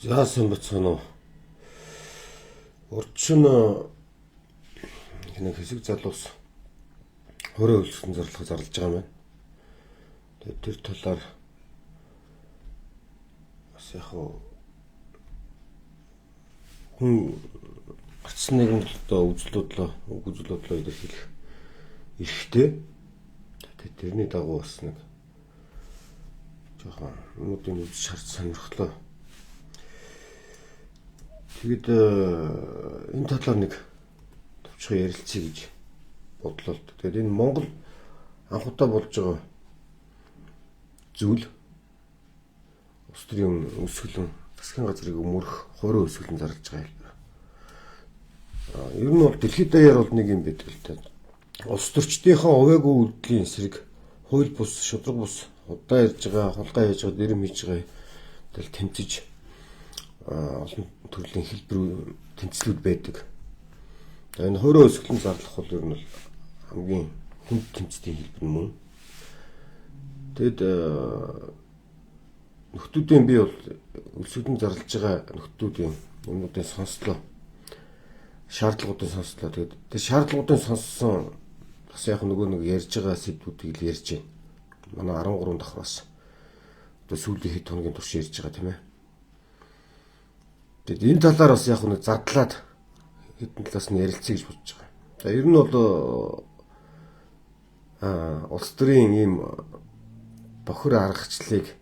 За сайн бацгаана уу. Урчин нэг хэсэг залуус хорой өлсгөн зарлах зарлж байгаа юм байна. Тэгээд тэр талаар бас яг хүн гарцсан нэгэн одоо үзлүүдлөө үг үзлүүдлөө илэрхийлэх эрхтэй. Тэгээд тэрний дагуу бас нэг жоохон юмнуудын үзэж харж сонирхлоо. Тэгэд энэ талаар нэг товчхон ярилцъя гэж бодлоо л. Тэгээд энэ Монгол анх удаа болж байгаа зүйл улс төрийн өсгөлэн засгийн газрыг өмөрөх хувирын өсгөлэн зарлж байгаа хэлбэр. Ер нь бол дэлхийд даяар бол нэг юм байдаг л та. Улс төрчдийнхээ увайгүй үйлдэлийн эсрэг хууль бус, шудраг бус удаа ярьж байгаа, хулгай хийж байгаа, дэрэм хийж байгаа тэгэл тэмцэж олон төрлийн хэлбэр тэмцлүүд байдаг. За энэ хувирын өсгөлэн зарлах бол ер нь бол хамгийн хүнд тэмцлийн хэлбэр мөн. Тэгэд нөхдүүдийн би бол өлсгөлэн зарлж байгаа нөхдүүдийн юмнуудын сонслоо. Шаардлагуудын сонслоо. Тэгээд тэр шаардлагуудын сонссон бас яг нөгөө нэг ярьж байгаа сэдвүүдийг л ярьж байна. Манай 13 давхар бас одоо сүүлийн хэд хоногийн турш ярьж байгаа тийм ээ. Тэгэд энэ талаар бас яг нэг задлаад хэдэн талаас нь ярилцъя гэж бодож байгаа. За ер нь бол улс төрийн ийм бохир аргачлалыг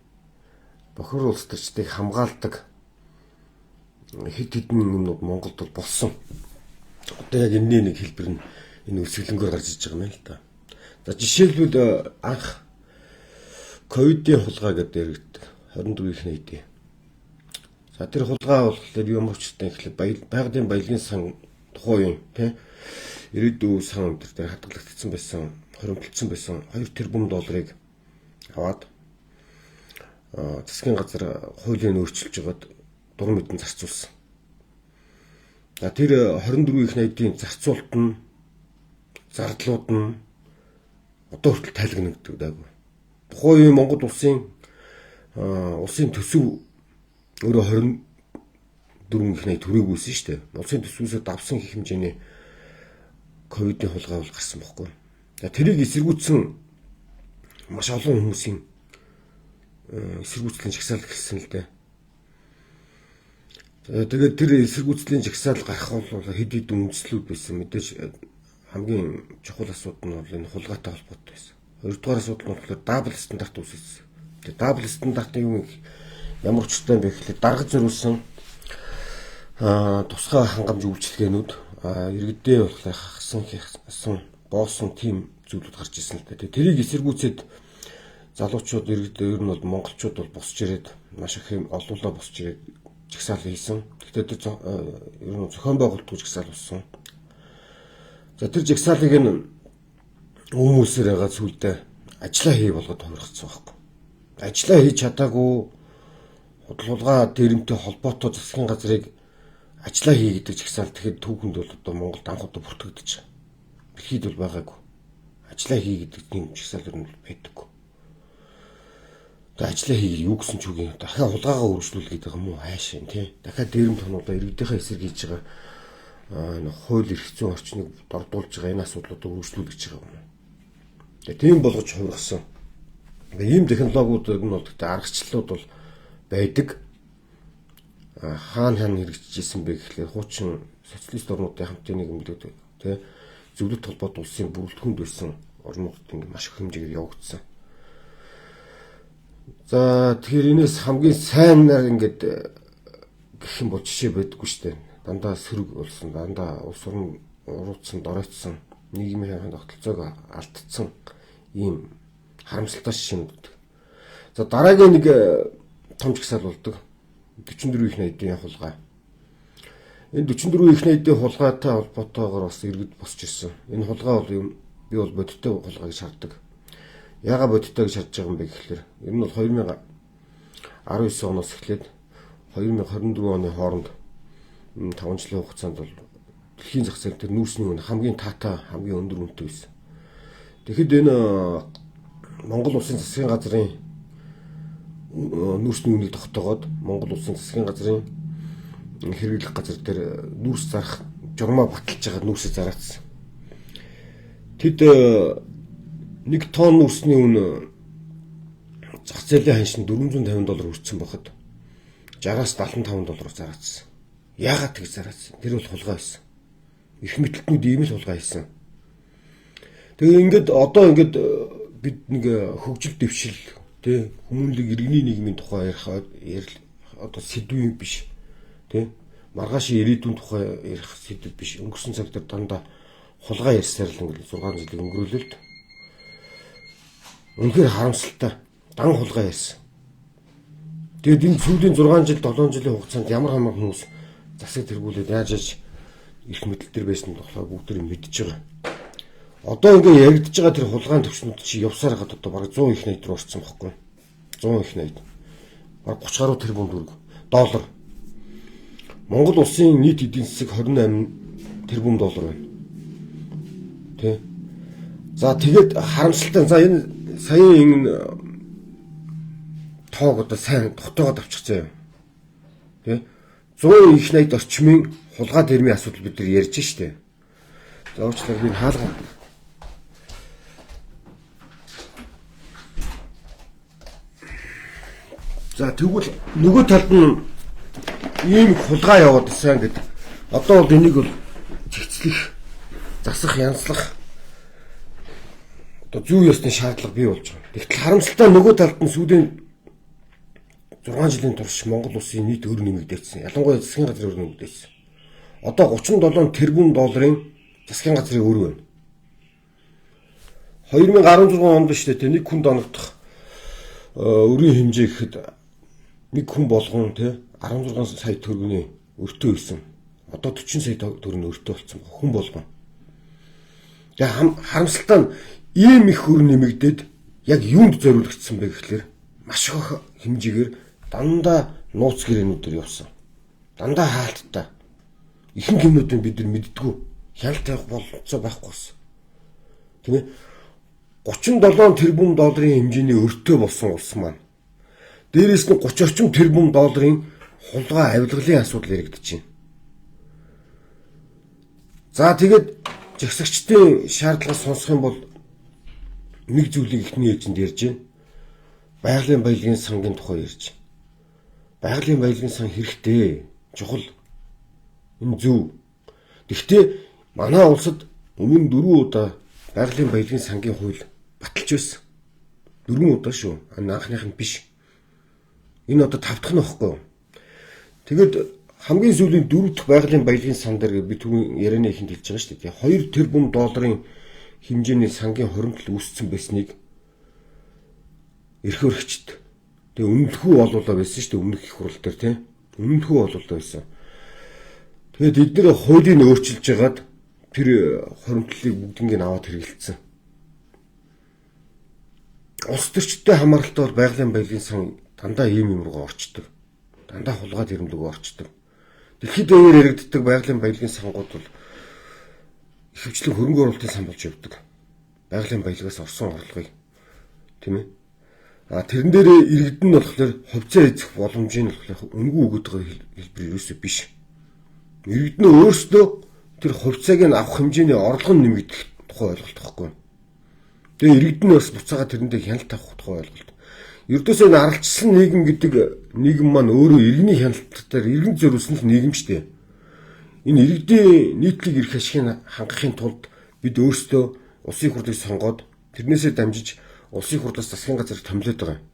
бохир улс төрчдийг хамгаалдаг хэд хэдэн юмнууд Монголд бол болсон. Одоо яг энэний нэг хэлбэр нь энэ өсгөлөнгөөр гарч иж байгаа юм л та. За жишээлбэл анх ковидын хулгай гэдэг яригддаг 24 их нийтийн. За тэр хулгай болохоор юм учиртай гэхлээр байгалийн баялагын сан тухайн үеийн тий 94 сан өндөр дээр хадгалагдсан байсан, хоримтлцсан байсан 2 тэрбум долларыг аваад засгийн газар хуулийг өөрчилж байгаад дуран мэдэн зарцуулсан. За тэр 24 их найдын зарцуулалт нь зардлууд нь одоо хүртэл тайлгнагддаг даагүй. Тухайн үеийн Монгол улсын төсөв өөрөө 24 их найд түрээгүйсэн шүү дээ. Улсын төсвөөсөө давсан их хэмжээний ковидын хулгай бол гарсан бохгүй. За тэрийг эсэргүүцсэн маш олон хүмүүсийн эсэргүүцлийн жагсаал эхэлсэн л дээ. Тэгээд тэр эсэргүүцлийн жагсаал гарах бол хэд хэдэн үндслүүд байсан. Мэдээж хамгийн чухал асуудал нь бол энэ хулгайтай холбоотой байсан. Хоёрдугаар асуудал нь болохоор double стандарт үүсгэсэн. Тэгээд double стандартын юу ямар учиртай юм бэ гэхлээр дарга зориулсан тусгай хангамж үйлчилгээнүүд иргэдээ болохоор хагасан хясан боосон тийм зүйлүүд гарч ирсэн л дээ. Тэрийг эсэргүүцээд залуучууд иргэд ер нь бол монголчууд бол босч ирээд маш их юм олуулаа босч ирээд жагсаал хийсэн. Гэхдээ тэр ер нь зохион байгуулалтгүй жагсаал болсон. За тэр жагсаалыг нь хүмүүсээр байгаа зүйлдээ ажиллаа хий болгоод хувиргацсан байхгүй. Ажиллаа хийж чадаагүй худалдаа дээрэмтэй холбоотой засгийн газрыг ажиллаа хий гэдэг жагсаал тэгэхэд түүхэнд бол одоо Монголд анх удаа бүртгэгдэж байгаа. Дэлхийд бол байгаагүй. Ажиллаа хий гэдэг тийм жагсаал ер нь байдаггүй. Одоо ажиллаа хий юу гэсэн ч үг юм. Дахиад хулгайгаа өргөжлүүл гэдэг юм уу хайшин тий. Дахиад дээрэм тонуудаа иргэдийнхээ эсрэг хийж байгаа хууль эрх зүйн орчныг дордуулж байгаа энэ асуудлуудыг өргөжлүүл гэж байгаа юм. Тэгээ тийм болгож хувиргасан. Ийм технологиуд ер нь бол гэхдээ аргачлалууд бол байдаг. Хаана хаана хэрэгжижсэн бэ гэхлээр хуучин социалист орнуудын хамтын нийгэмлэг тий зөвлөлт холбоот улсын бүрэлдэхүүнд байсан орнуудад ингэ маш их хэмжээгээр явагдсан. За тэгэхээр энэс хамгийн сайнаар ингээд гэх юм бол жишээ байдаггүй шүү дээ. Дандаа сөрөг болсон, дандаа улс орон уруудсан, доройтсон, нийгмийн тогтолцоог алдсан ийм харамсалтай жишээнүүд. За дараагийн нэг том жагсаал болдог. 44 их найдын хулгай. Энэ 44 их найдын хулгайтай холбоотойгоор бас иргэд босч ирсэн. Энэ хулгай бол юм би бол бодиттой хулгай гэж хардаг. Яагаад бодиттой гэж харж байгаа юм бэ гэхлээр ер нь бол 2019 оноос эхлээд 2024 оны хооронд 5 жилийн хугацаанд бол дэлхийн зах зээл дээр нүүрсний үн хамгийн таатай, хамгийн өндөр үнэтэй байсан. Тэгэхэд энэ Монгол улсын засгийн газрын нүүрсний үнийг тогтоогоод Монгол Улсын засгийн газрын хэрэглэх газар дээр нүүрс зарах журмаа баталж байгаа нүүрсээ зараацсан. Тэд 1 тонн нүүрсний үн зах зээлийн ханшин $450 хүрсэн байхад 60-аас 75 доллараар зараацсан. Яагаад тэгж зараацсан? Тэр бол хулгай байсан. Их мэдлэлтнүүд ийм л хулгай хийсэн. Тэгээ ингээд одоо ингээд бид нэг хөгжил дэвшил тэ хүмүүнлэг иргэний нийгмийн тухай ярих одоо сэдв юм биш. Тэ маргааш ирээдүйн тухай ярих сэдв биш. Өнгөрсөн цаг дээр дандаа хулгай ярьсаар л ингээд 6 жилийг өнгөрөөлөлт. Үнэхээр харамсалтай. Дан хулгай ярьсан. Тэгээд энэ сүүлийн 6 жил 7 жилийн хугацаанд ямар хамаг хүмүүс засаг тэргүүлээд яаж яаж эрх мэдэл төр байсан тухай бүгд мэдж байгаа. Одоо ингээ яригдж байгаа тэр хулгайн төвчнүүд чи явсаар гад одоо бараг 100 их 80 руу орсон байхгүй. 100 их 80. Бараг 30 гаруй тэрбум төгрөг доллар. Монгол улсын нийт эдийн засаг 28 тэрбум доллар байна. Тэ. За тэгээд харамсалтай. За энэ саяын энэ тоог одоо сайн тогтоогоод авчих заяа. Тэ. 100 их 80 орчмын хулгай дэрмийн асуудал бид нар ярьж штэ. За уучлаарай би хаалга. За тэгвэл нөгөө талд нь ийм хулгай яваад исэн гэдэг. Одоо бол энийг бол цэгцлэх, засах, янзлах одоо зүй ёсны шаардлага бий болж байгаа. Тэгтэл харамсалтай нөгөө талд нь сүүлийн 6 жилийн турш Монгол улсын нийт өр нэмэгдээсэн. Ялангуяа засгийн газрын өр нэмэгдээсэн. Одоо 37 тэрбум долларын засгийн газрын өр байна. 2016 онд шүү дээ нэг хүнд оногдох өрийн хэмжээ гэхэд нэг хүн болгон те 16 сая төгрөгийн өртөө исэн. Одоо 40 сая төгрөгийн өртөө болсон баг хүн болгон. Тэгээ харамсалтай нь ийм их өр нэмэгдээд яг юунд зориулагдсан бэ гэхлээр маш их хэмжээгээр дандаа нууц гэрээнүүдээр явсан. Дандаа хаалттай. Ихэнх юмнуудыг бид нар мэддэггүй. Хяналт тавих бололцоо байхгүй болсон. Тийм ээ. 37 тэрбум долларын хэмжээний өртөө болсон улс маань. Дээрээс нь 30 орчим тэрбум долларын хулгай авилгалын асуудал яригдаж байна. За тэгээд жагсагчдын шаардлага сонсох юм бол нэг зүйлийг эхний ээлжинд ярьж байна. Байгалийн баялагын сангийн тухай ярьж. Байгалийн баялагын сан хэрэгтэй, чухал. Энэ зөв. Гэхдээ манай улсад өмнө 4 удаа байгалийн баялагын сангийн хууль баталж байсан. 4 удаа шүү. Анхных нь биш. Энэ одоо 5 дахь нь багхгүй юу? Тэгээд хамгийн сүүлийн 4 дахь байгалийн баялагын сан дээр би түрүүн ярианы ихэнд хэлж байгаа шүү дээ. 2 тэрбум долларын хэмжээний сангийн хоримтлал үүссэн байсныг эрх өргөчд. Тэгээ өмнөхүү олуулаа байсан шүү дээ. Өмнөх их хурал дээр тийм. Өмнөхүү олуулаа байсан. Тэгээд эдгээр хуулийг өөрчилж хагаад тэр хоримтлалыг бүгднийг аваад хэрэгэлсэн. Улс төрчтэй хамааралтай бол байгалийн баялагын сан дандаа ийм юм руу орчдөг. Дандаа хулгай тэрэмлэгөө орчдөг. Дэлхийд даяар яригддаг байгалийн баялагын сангууд бол ихэвчлэн хөрөнгө оруулалтын сан болж явдаг. Байгалийн баялагаас орсон орлогыг тийм ээ. А тэрэн дээр иргэдэн нь болохоор хувьцаа эзэх боломжийг нь болохоор үнэгүй өгöd байгаа хэлбэр ерөөсөө биш. Иргэдэн нь өөрсдөө тэр хувьцааг нь авах хэмжээний орлого нь нэмэгдэх тухай ойлголт байхгүй. Тэгээ иргэдэн нь бас буцаага тэрэндээ хяналт авах тухай ойлголт. Ердөөсөө энэ аралчсан нийгэм гэдэг нийгэм маань өөрөө иргэний хяналтаар иргэн зориулсан л нийгэм шүү дээ. Энэ иргэдийн нийтлэг эрх ашигыг хангахын тулд бид өөрсдөө улсын хурлыг сонгоод тэрнээсээ дамжиж улсын хурлаас засгийн газар томилоод байгаа юм.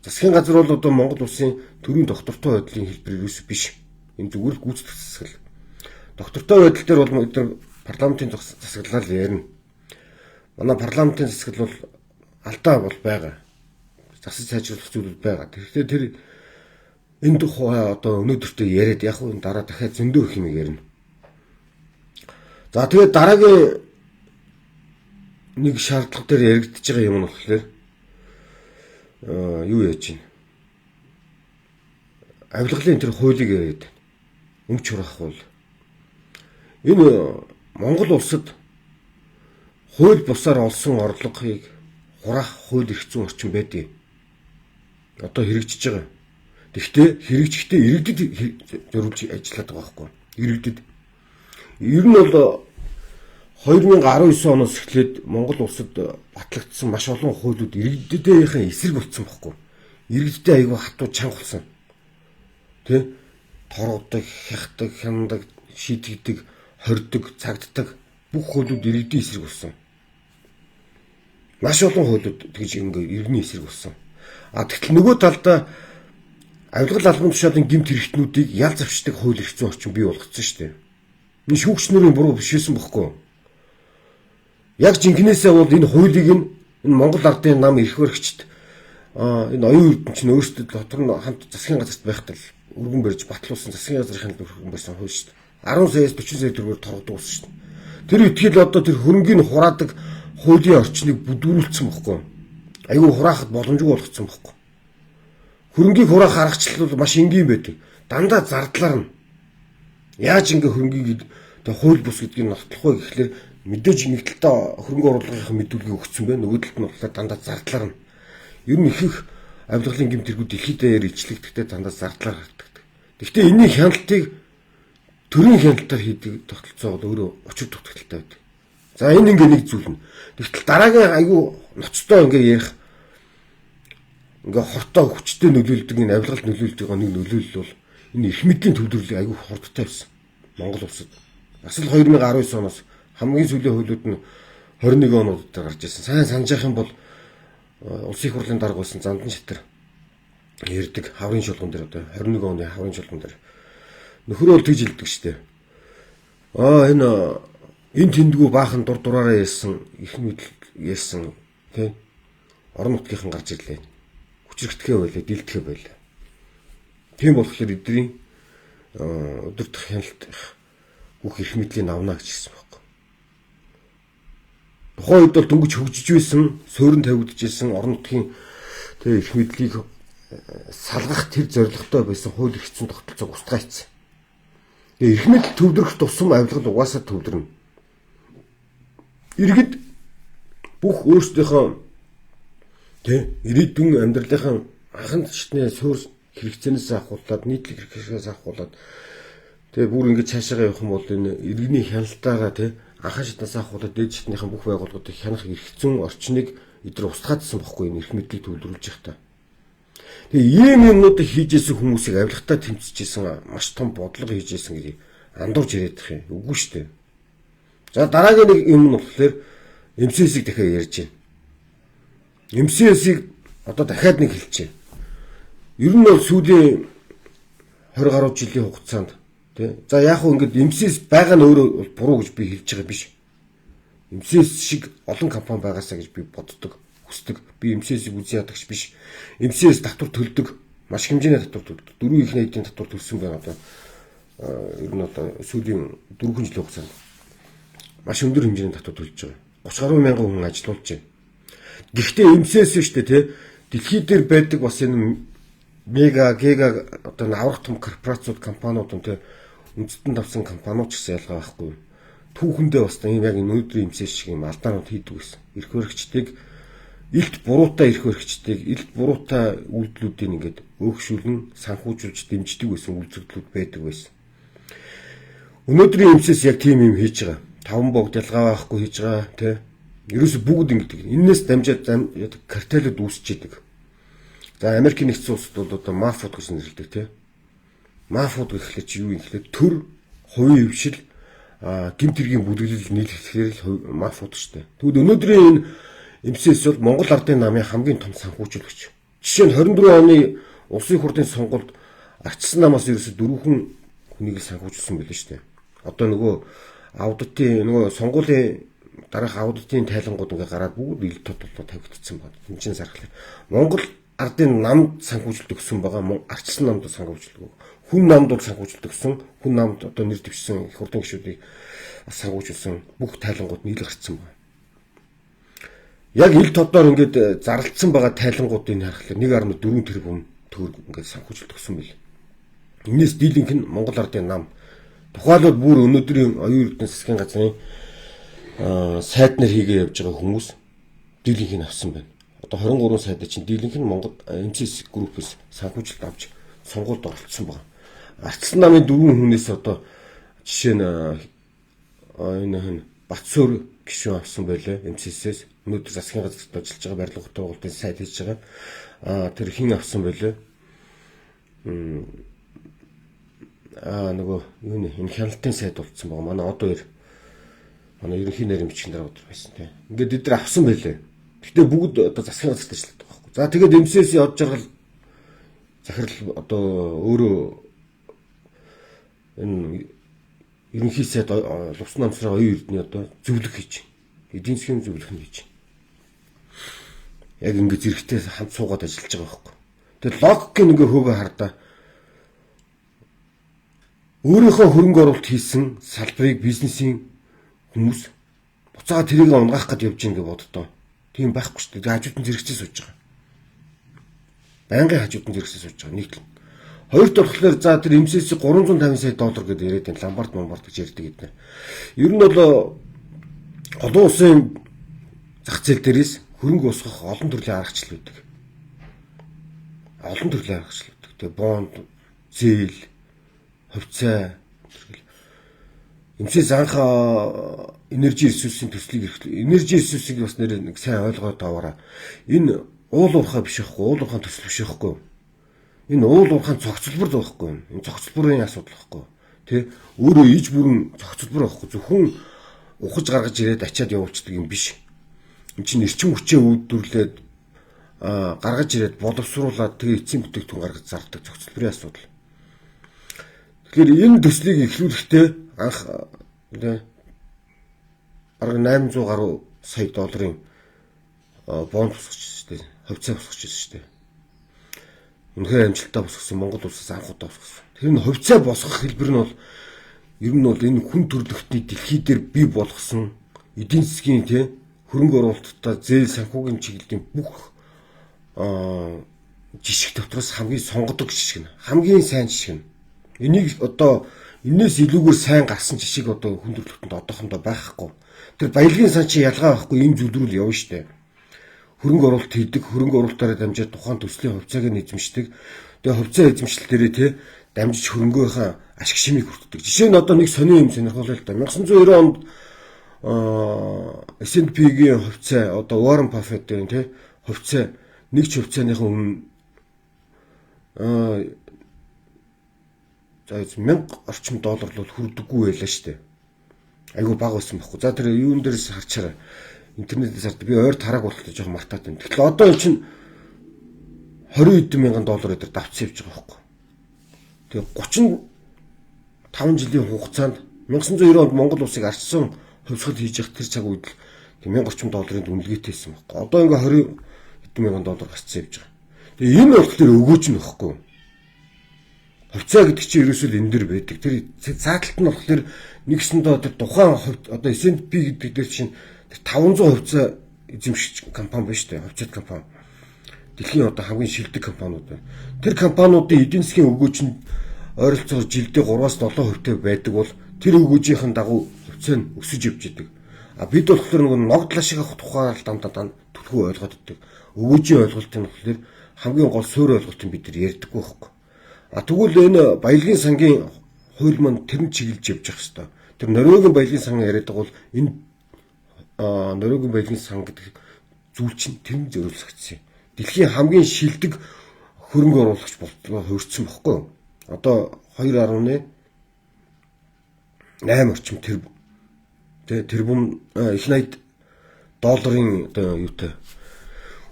Засгийн газар бол одоо Монгол улсын төрийн доктортой байдлын хэлбэр ерөөсөө биш. Энэ зүгээр л гүйцэтгэх засаглал. Доктортой байдал дээр бол бид нар парламентын засаглалаар ярина. Манай парламентын засаглал бол алдаа бол байгаа. Засаж сайжруулах зүйлүүд байгаа. Тэгэхээр тэр энэ тухай одоо өнөөдөртөө яриад яг энэ дараа дахиад зөндөө их юм ярина. За тэгээд дараагийн нэг шаардлага дээр яригдж байгаа юм нь болохоор юу яаж байна? Авилгалын тэр хуулийг яриад өмч хураах хууль. Энэ Монгол улсад хууль бусаар олсон орлогыг хураах хууль эрх зүйн орчин байдгийг. Одоо хэрэгжиж байгаа. Тэгэхдээ хэрэгжихдээ иргэдэд зориулж ажиллаад байгаа байхгүй. Иргэдэд. Ер нь бол 2019 оноос эхлээд Монгол улсад батлагдсан маш олон хуулиуд иргэдийнхээ эсрэг болсон байхгүй. Иргэдтэй айгүй хатуу чанга болсон. Тэ? Торгодог, хяхдаг, хяндаг, шийтгэдэг, хордог, цагддаг бүх хуулиуд иргэдийн эсрэг болсон. Маш олон хуулиуд тэгж ингээ иргэний эсрэг болсон. А тэгтэл нөгөө талдаа авилгал албан тушаалын гэмт хэрэгтнүүдийг ял завчдаг хууль эрх зүйн орчин бий болгоцсон шүү дээ. Энэ шүүгч нарын буруу биш байсан бохгүй. Яг жинкнээсээ бол энэ хуулийг нь энэ Монгол ардын нам эрх баригчд энэ оюун эрдэм чинь өөрсдөө дотор нь хамт засгийн газарт байхдаа өргөн барьж батлуулсан засгийн газрын өргөн барьсан хууль шүү дээ. 10 саяас 40 сая төгрөгөөр торгодог болсон шүү дээ. Тэр итгэл одоо тэр хөрөнгийг хураадаг хуулийн орчныг бүдүүрүүлсэн бохгүй. Айгүй хураахад боломжгүй болгоцсон бохгүй. Хөрөнгийг хураах аргачлал бол маш энгийн байдаг. Дандаа зардлаар нь. Яаж ингээ хөрөнгийг хууль бус гэдгийг нотлох вэ гэхлээр мэдээж нэг талдаа хөрөнгө оруулалтын мэдүүлгийг өгсөн байна. Нөгөө талд нь болохоор дандаа зардлаар нь. Ер нь их авилгалын гэмт хэрэгүүд дэлхийд даяар ичлэгдэхдээ дандаа зардлаар гардаг. Гэхдээ энэний хяналтыг төрийн хяналтаар хийдэг тогтолцоо бол өөрөө учир дутагдaltaй байдаг. За энэ ингээ нэг зүйл нь. Тэгтэл дараагийн айгүй ноцтой ингээ ярих ингээ хортой хүчтэй нөлөөлдөг энэ авилгалд нөлөөлдөг нэг нөлөөлөл бол энэ эрх мэдлийн төвлөрлийг айгүй хурдтай байсан. Монгол улсад. Бас л 2019 оноос хамгийн сүүлийн хуулиуд нь 21 онууд дээр гарч ирсэн. Сайн санаж явах юм бол улсын их хурлын дарга байсан Зандан Шатар ярьдаг хаврын чуулган дээр одоо 21 оны хаврын чуулган дээр нөхөр бол тэгж хэлдэг штэ. Аа энэ тэндгүү баахан дур дураараа ярьсан их мэдл ярьсан тий орон нутгийнхан гарч ирлээ. Хүчрэгдэхээ байлаа, дилдэхээ байлаа. Тийм болохоор эдний өдөртөх хяналт бүх эрх мэдлийг авна гэж хэлсэн байхгүй. Тухайн үед бол дөнгөж хөгжиж байсан, суурин тавигдж байсан орон нутгийн тэг эрх мэдлийг салгах тэр зорилготой байсан хууль эрх зүйн тогтолцоог устгаа хийсэн. Тэгээ эрх мэдэл төвлөрөх тусам авилгал угаасаа төвлөрнө. Иргэд бүх өөрсдийнхөө тэг ирээдүйн амьдралынхаа анхан шатны суурь хэрэгцээнээс ахуулаад нийтлэг хэрэгцээнээс ахуулаад тэгээ бүр ингэж цаашаа явах юм бол энэ иргэний хяналтаараа тэг анхан шатнаас ахуулаад дээд шатныхан бүх байгууллагуудыг хянах эрх зүйн орчныг эдгээр устгаадсан бохгүй энэ эрх мэдлийг төвлөрүүлж явах та. Тэгээ ийм юмнуудыг хийжсэн хүмүүсийг авилгатай тэмцэжсэн маш том бодлого хийжсэн гэдгийг андуурч яриад их юм. Үгүй шүү дээ. За дараагийн нэг юм нь болохоор МСС-ийг дахиад ярьж байна. МСС-ийг одоо дахиад нэг хэлчихье. Ер нь бол сүүлийн 20 гаруй жилийн хугацаанд тий. За яг хөө ингээд МСС байгаа нь өөрөө буруу гэж би хэлж байгаа биш. МСС шиг олон компани байгаасаа гэж би боддог, хүсдэг. Би МСС-ийг үзэн ядагч биш. МСС татвар төлдөг. Маш хэмжээний татвар төлдөг. 4 их найдын татвар төлсөн байна одоо. Ер нь одоо сүүлийн 4 жилийн хугацаанд маш өндөр хэмжээний татвар төлж байгаа. 30 гаруй мянган хүн ажилуулж байна. Гэхдээ МСС шүү дээ тий. Дэлхий дээр байдаг бас энэ мега, гига одоо аврах том корпорациуд, компаниуд нь тий үндэстэн давсан компаниуд ч гэсэн ялгаа байхгүй. Түүхэндээ бас ийм яг өнөөдрийн МСС шиг юм алдаанууд хийдэг байсан. Эрх баригчдыг илт буруутай эрх баригчдыг илт буруутай үйлдэлүүдийг ингээд өөгшүүлэн санхүүжүүлж дэмждэг байсан үйлдэлүүд байдаг байсан. Өнөөдрийн МСС яг тийм юм хийж байгаа. 5 богд ялгаа байхгүй хийж байгаа тий. Ерөөсө бүгд ингэдэг. Эннээс дамжаад картелүүд үүсч идэг. За Америкийн нэгдсэн улсад бол одоо мафууд гэж нэрлэдэг тий. Мафууд гэхлээр чи юу юм гэхлээр төр хувийн хвшил гэмт хэргийн бүлэглэл нийлэхээр л мафууд шүү дээ. Тэгвэл өнөөдрийн энэ МСС бол Монгол Ардын намын хамгийн том санхүүжүүлэгч. Жишээ нь 24 оны улсын хурлын сонгуульд арчсан намаас ерөөсө дөрвөн хүнийг л санхүүжүүлсэн байлээ шүү дээ. Одоо нөгөө аудитын нөгөө сонгуулийн дараах аудитын тайлангууд ингээ гараад бүгд ил тод болоо тавигдсан байна. Тэнцэн сархлаа. Монгол ардын намд санхүүжилт өгсөн байгаа. Арчилсан намд санхүүжилт өгсөн. Хүн намд бол санхүүжилт өгсөн. Хүн намд одоо нэр дэвшсэн их хурлын гишүүдийг бас санхүүжүүлсэн. Бүх тайлангууд нийл гарцсан байна. Яг ил тодоор ингээд зарлцсан байгаа тайлангуудыг харахлаа 1.4 тэрбум төгрөг ингээд санхүүжилт өгсөн байл. Энээс дийлэнх нь Монгол ардын нам. Тухайлбал бүр өнөөдрийн оюун эрдэнэ засгийн газрын сайд нар хийгээ явж байгаа хүмүүс дийлэнхийг авсан байна. Одоо 23 сайд чинь дийлэнх нь Монгол МЦС группээс санхүүжилт авч сонгуульд оролцсон байна. Ардсан намын 4 хүнээс одоо жишээ нь энэ хэн Батсуур гишүүн авсан байлаа МЦС-ээс. Өнөөдөр засгийн газарт ажиллаж байгаа, барилга хотын сайд хийж байгаа. Тэр хин авсан байлаа. Нөгөө юу нэ энэ хяналтын сайд болцсон байгаа. Манай одоо хоёр манай ерөнхий нарийн бичгийн дарга өдөр байсан тийм. Ингээд эдгээр авсан байлээ. Гэтэ бүгд одоо засгийн газарт ажилладаг байхгүй. За тэгээд МЦС-ийн од жаргал захирал одоо өөрөө энэ ерөнхий сайд Лувсан намсраа оюун эрдний одоо зөвлөх хийж байна. Эдийн засгийн зөвлөх нь хийж байна. Яг ингэ зэрэгтэй хамт суугаад ажиллаж байгаа байхгүй. Тэгээд логикийн ингээ хөөгөө хардаа өөрийнхөө хөрөнгө оруулалт хийсэн салбарыг бизнесийн хүмүүс буцаа тэрийг унгаах гэж явж гин гэж боддоо. Тийм байхгүй шүү дээ. Хажууд нь зэрэгцээ сууж байгаа. Байнгын хажууд нь зэрэгцээ сууж байгаа. Нэг тал. Хоёрт болохоор за тэр МСС 350 сая доллар гэдээ яриад энэ ломбард момбард гэж ярьдаг гэдэг. Ер нь бол олон улсын зах зээл дээрээс хөрөнгө босгох олон төрлийн аргачлал байдаг. Олон төрлийн аргачлал байдаг. Тэгээ бонд, зээл, хувьцаа МСС анх энержи ресурсын төслийг эрхлээ. Энержи ресурсыг бас нэр нэг сайн ойлгоод аваарай. Энэ уул уурхай биш байхгүй, уул уурхайн төсөл биш байхгүй. Энэ уул уурхайн цогцлбор байхгүй. Энэ цогцлборын асуудал байхгүй. Тэ өөрөө иж бүрэн цогцлбор байхгүй. Зөвхөн ухаж гаргаж ирээд ачаад явуулчихдаг юм биш. Энд чинь эрчим хүчээ үйлдвэрлээд гаргаж ирээд боловсруулад тэгээ эцсийн бүтээгдэхүүн гаргаж зардаг цогцлборын асуудал. Тэгэхээр энэ төслийг эхлүүлэхдээ анх бараг 800 гаруй сая долларын бонд босгож ирсэн шүү дээ. Хувьцаа босгож ирсэн шүү дээ. Үнэхээр амжилттай босгосон, Монгол улсаас анх удаа босгосон. Тэр нь хувьцаа босгох хэлбэр нь бол ер нь бол энэ хүн төрөлхтний дэлхий дээр бий болгосон эдийн засгийн тий хөрөнгө оруулалттай зээл санхүүгийн чиглэлийн бүх жишг дотроос хамгийн сонгодог жишг нь. Хамгийн сайн жишг нь. Энийг одоо энээс илүүгээр сайн гарсан жишг одоо хүн төрөлхтөнд одоохондоо байхгүй. Тэр баялагын сан чи ялгаа байхгүй ийм зүйл рүү л явна штэ. Хөрөнгө оруулалт хийдэг, хөрөнгө оруулалтаараа дамжаад тухайн төслийн хувьцааг нь эзэмшдэг. Тэгээ хувьцаа эзэмшил дээрээ те дамжиж хөрөнгөөхөө ашиг шимийг хүртдэг. Жишээ нь одоо нэг сонин юм сонирхолтой л да. 1990 онд S&P-гийн хувьцаа одоо Warren Buffett-ийн те хувьцаа нэг ч хувьцааныхаа өмнө за 1000 орчим доллар л хүрдэггүй байлаа штэ. Айгу бага байсан байхгүй. За тэр юун дээрээс харчаарай. Интернетээс хард би ойр тарааг болтлоо жоохон мартаад байна. Тэгэхээр одоо эн чинь 20 хэдэн мянган доллар өдр давцсан явж байгаа байхгүй. Тэгээ 35 жилийн хугацаанд 1990 онд Монгол улсыг арчсан хувьсгал хийж явах тэр цаг үед л 1000 орчим долларын үнэлгээтэй байсан байхгүй. Одоо ингээ 20 хэдэн мянган доллар гарцсан явж байгаа. Тэгээ энэ болохоор өгөөж нь байхгүй. Хувьцаа гэдэг чинь ерөөсөө л энэ дэр байдаг. Тэр цааталт нь болохоор нэгсэндээ тэр тухайн одоо S&P гэдэг дээр чинь тэр 500 хувьцаа эзэмшигч компани байна шүү дээ. Хувьцаат компани. Дэлхийн одоо хамгийн шилдэг компаниуд байна. Тэр компаниудын эдийн засгийн өгөөж нь ойролцоогоор жилдээ 3-аас 7% байдаг бол тэр өгөөжийнхэн дагуу хувьцаа нь өсөж явж идэг. А бид болохоор нөгөө ногдлаа шиг авах тухайгаар дандаа түлхүү ойлгоод идэг. Өгөөжийн ойлголтын болохоор хамгийн гол суурь ойлголтыг бид нар ярьдаггүй байхгүй. А тэгвэл энэ баялагын сангийн хууль маань тэр нь чиглэж явж явах хэвээр. Тэр Норвегийн баялагын сан яриад байгаа бол энэ Норвегийн баялагын сан гэдэг зүйл чинь тэр нь зориулагдсан юм. Дэлхийн хамгийн шилдэг хөрөнгө оруулагч болтлоо хувирсан бохгүй юу? Одоо 2.8 орчим тэр тэрбум их 80 долларын одоо юутай